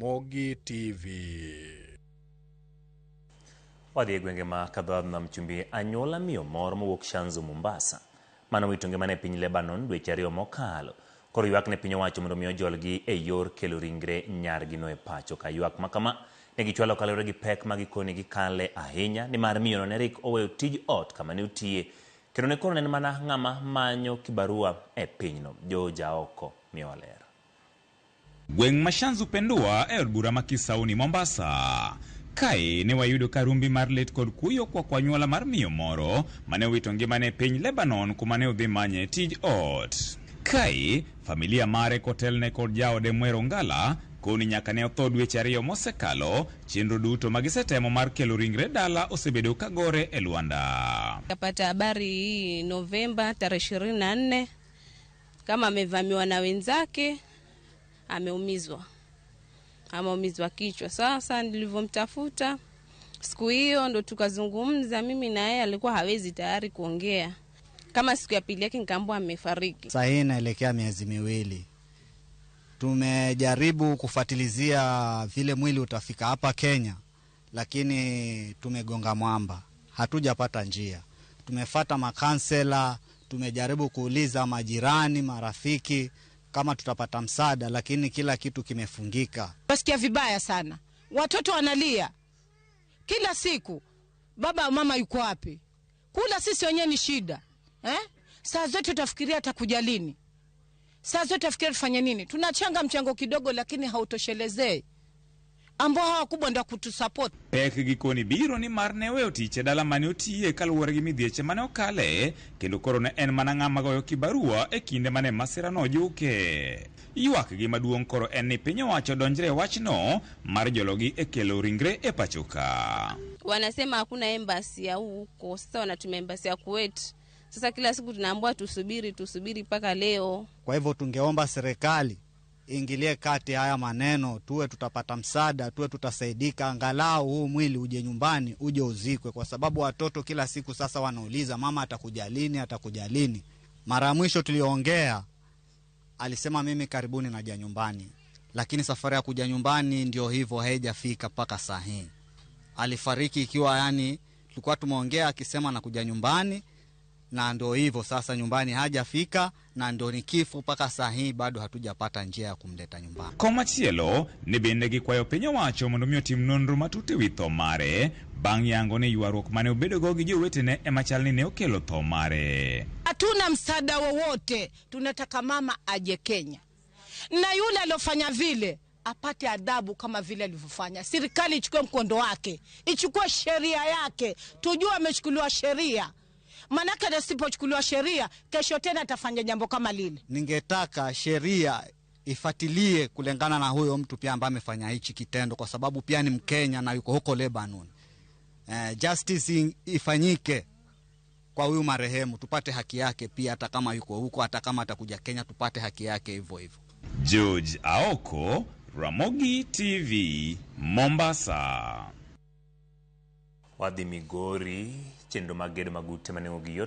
Ramogi TV. Wadhi e gwenge ma Kadhodh Nam Chumbi, anyuola miyo moro mowuok Shanzu Mombasa mane owito ngimane e piny Lebanon dweche ariyo mokalo. Koro ywak ne piny owacho mondo mi ojolgi e yor kelo ringre nyargino e pacho ka. Ywak ma kama ne gichwalo kaluwore gi pek ma gikone gikale ahinya nimar miyono ne rik oweyo tij ot kama ne otiye kendo ne koro ne en mana ng'ama manyo kibarua e pinyno. Jo jaoko miyowa ler. Gweng' ma Shanzu Pendua e od bura ma Kisauni Mombasa. Kae ne wayudo ka rumbi mar lit kod kuyo kwako anyuola mar miyo moro mane owito ngimane e piny Lebanon kuma ne odhi manye tij ot. Kae, familia mare kotelne kod jaode Mwero Ngala koni nyaka ne otho dweche ariyo mosekalo, chenro duto ma gisetemo mar kelo ringre dala osebedo ka gore e lwanda. Kapata habari hii Novemba tarehe 24 kama amevamiwa na wenzake, ameumizwa kichwa. Sasa nilivyomtafuta siku hiyo ndo tukazungumza mimi na yeye, alikuwa hawezi tayari kuongea. Kama siku ya pili yake nikaambiwa amefariki. Saa hii inaelekea miezi miwili. Tumejaribu kufuatilizia vile mwili utafika hapa Kenya, lakini tumegonga mwamba, hatujapata njia. Tumefata makansela, tumejaribu kuuliza majirani, marafiki kama tutapata msaada, lakini kila kitu kimefungika. Nasikia vibaya sana, watoto wanalia kila siku, baba mama yuko wapi? Kula sisi wenyewe ni shida eh? Saa zote utafikiria atakuja lini, saa zote utafikiria tufanye nini. Tunachanga mchango kidogo, lakini hautoshelezei, ambao hawa wakubwa ndio kutusupport. Pek gikoni biro ni mar ne weyo tich e dala mane otiye kaluwore gi midhieche mane okale kendo koro ne en mana ng'ama goyo kibarua e kinde mane masira no ojuke. Ywak gi maduong' koro en ni piny owacho donjre e wachno mar jologi e kelo ringre e pacho ka. Wanasema hakuna embassy ya huko, sasa wanatumia embassy ya Kuwait. Sasa kila siku tunaambiwa tusubiri, tusubiri mpaka leo. Kwa hivyo tungeomba serikali ingilie kati haya maneno, tuwe tutapata msaada, tuwe tutasaidika, angalau huu mwili uje nyumbani, uje uzikwe, kwa sababu watoto kila siku sasa wanauliza mama atakuja lini, atakuja lini. Mara ya mwisho tuliongea alisema mimi karibuni naja nyumbani, lakini safari ya kuja nyumbani ndio hivyo, haijafika mpaka saa hii. Alifariki ikiwa yani tulikuwa tumeongea akisema nakuja nyumbani, na ndio hivyo sasa nyumbani hajafika, na ndio ni kifo mpaka saa hii bado hatujapata njia ya kumleta nyumbani. Komachielo ni bende gikwayo piny owacho mondo mi otim nonro matut e wi tho mare bang' yango ni ywaruok mane obedogo gi jowetene ema chal ni ne okelo tho mare. Hatuna msaada wowote, tunataka mama aje Kenya, na yule alofanya vile apate adhabu kama vile alivyofanya. Serikali ichukue mkondo wake, ichukue sheria yake, tujue amechukuliwa sheria, manake asipochukuliwa sheria, kesho tena atafanya jambo kama lile. Ningetaka sheria ifatilie kulingana na huyo mtu pia ambaye amefanya hichi kitendo, kwa sababu pia ni Mkenya na yuko huko Lebanon. Justice ifanyike kwa huyu marehemu, tupate haki yake pia, hata kama yuko huko, hata kama atakuja Kenya, tupate haki yake hivyo hivyo. George Aoko, Ramogi TV, Mombasa. Wadhi Migori, chenro mag gedo mag ute ma nengogi yot.